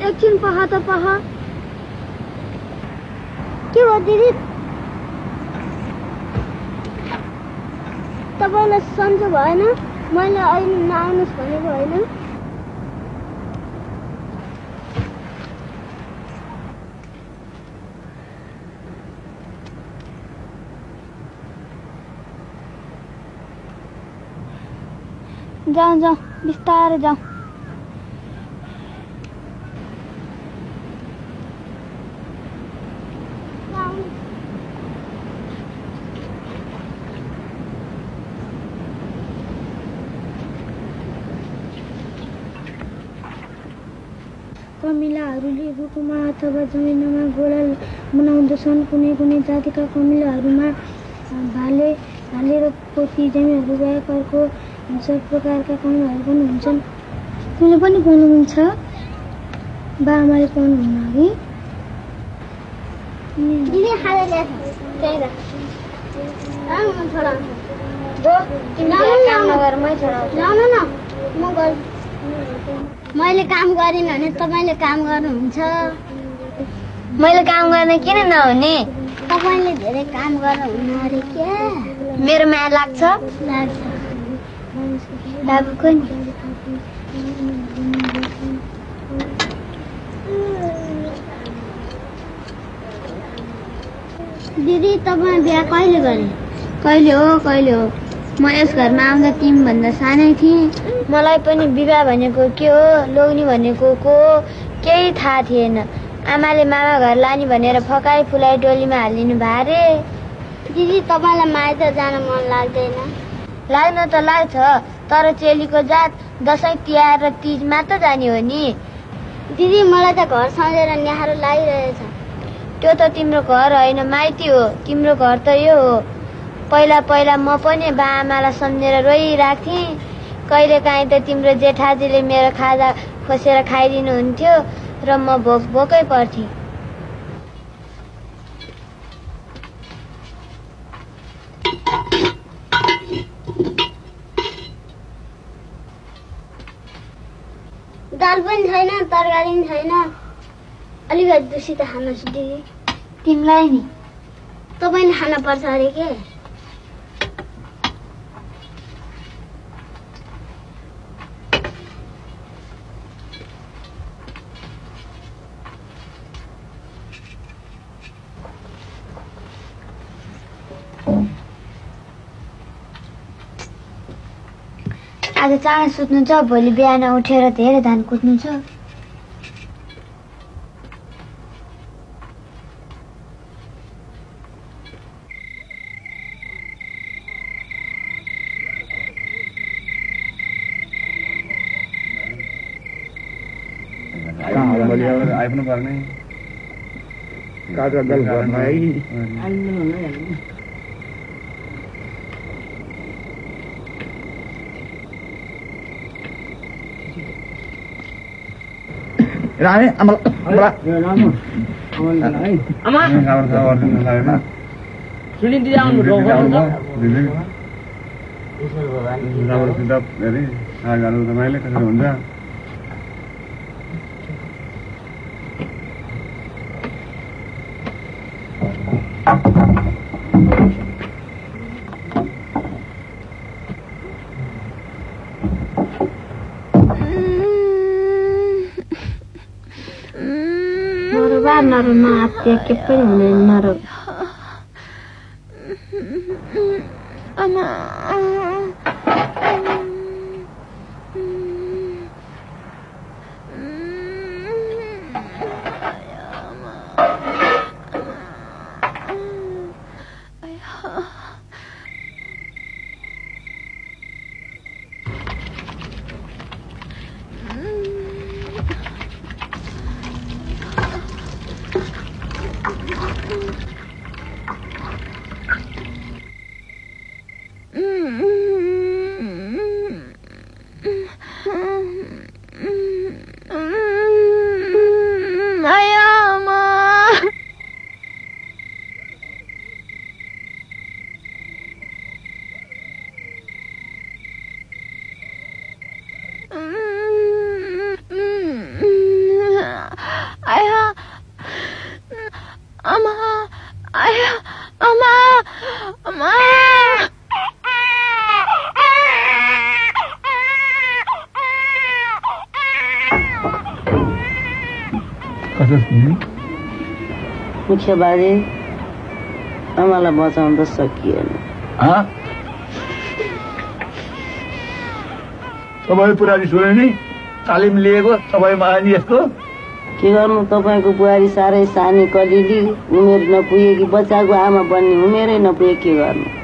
एकछिन पहा त पहा। के हो दिदी? तपाईँलाई सन्चो भएन? मैले अहिले नआउनुहोस् भनेको होइन। जाऊ बिस्तारै जाऊ। कमिलाहरूले रुखमा अथवा जमिनमा गोला बनाउँदछन्। कुनै कुनै जातिका कमिलाहरूमा भाले र पोथी जमीहरू बाहेक अर्को सब प्रकारका कमिलाहरू पनि हुन्छन्। तिमीले पनि पढ्नुहुन्छ? बाबाले पढ्नुहुन्न अघि दिदी खाले ल्याछ त्यही त छोडा काम नगर मै छोडाउँछु। जानु न म गर्छु। मैले काम गरिन भने तपाईँले काम गर्नुहुन्छ। मैले काम गर्ने किन नहुने? तपाईँले धेरै काम गर्नुहुन्न अरे क्या? मेरो माया लाग्छ? लाग्छ। बाबुको नि दिदी तपाईँ बिहा कहिले गरे? कहिले हो? म यस घरमा आउँदा तिमीभन्दा सानै थिएँ। मलाई पनि विवाह भनेको के हो, लोग्ने भनेको को हो केही थाहा थिएन। आमाले मामा घर लाने भनेर फकाई फुलाई डोलीमा हालिदिनु भयो रे। दिदी तपाईँलाई माइत जान मन लाग्दैन? लाग्न त लाग्छ, तर चेलीको जात दसैँ तिहार र तीजमा त जाने हो नि। दिदी मलाई त घर सजेर न्याहारो लागिरहेछ। त्यो त तिम्रो घर होइन, माइती हो। तिम्रो घर त यो हो। पहिला म पनि बाआमालाई सम्झेर रोइराख्थेँ। कहिलेकाहीँ त तिम्रो जेठाजीले मेरो खाजा खोसेर खाइदिनुहुन्थ्यो र म भोकै पर्थेँ। दाल पनि छैन, तरकारी पनि छैन। अलिकति दुसी त खानुहोस् दिदी। तिमीलाई नि तपाईँले खान पर्छ अरे के? आज चाँडो सुत्नु छ, भोलि बिहान उठेर धेरै धान कुट्नु छ। आइपुग्नु पर्ने काजा गल घरमा राणे आमा सुनिदिँदै आउनु तपाईँले कसरी हुन्छ? नरु नआत्तिया के पनि हुँदैन नरु। आमा मुख्य बाजे आमालाई बचाउन त सकिएन। तपाईँ पुरानी छोरी नै तालिम लिएको तपाईँमा आनी यसको के गर्नु? तपाईँको बुहारी साह्रै सानी कलिली, उमेर नपुगेकी, बच्चाको आमा बन्ने उमेरै नपुगे, के गर्नु?